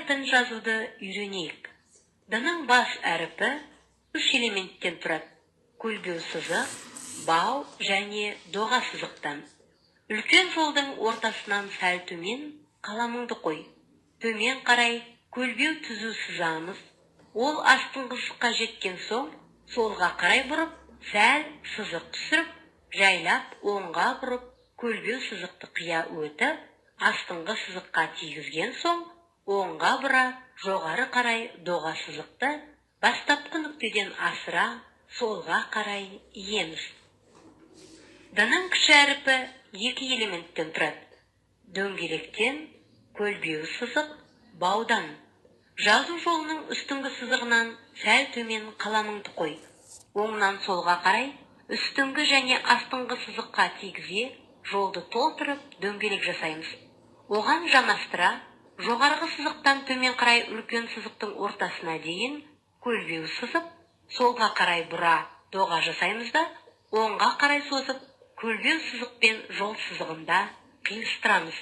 Әрпін жазуды үйренейік. Д-ның бас әрпі үш элементтен тұрады: көлбеу сызық, бау және доға сызықтан. Үлкен жолдың ортасынан сәл төмен қаламыңды қой. Төмен қарай көлбеу түзу сызамыз. Ол астыңғы сызыққа жеткен соң, солға қарай бұрып, сәл сызық түсіріп, жайлап оңға бұрып, көлбеу сызықты қия өтіп, астыңғы сызыққа тигізген соң, оңға бұра жоғары қарай доға сызықты бастапқы нүктеден асыра солға қарай иеміз. Д-ның кіші әрпі екі элементтен тұрады: дөңгелектен, көлбеу сызық, баудан. Жазу жолының үстіңгі сызығынан сәл төмен қаламыңды қой. Оңнан солға қарай үстіңгі және астыңғы сызыққа тигізе жолды толтырып, дөңгелек жасаймыз. Оған жанастыра жоғарғы сызықтан төмен қарай үлкен сызықтың ортасына дейін көлбеу сызып, солға қарай бұра доға жасаймыз да, оңға қарай созып, көлбеу сызықпен жол сызығында қиыстырамыз.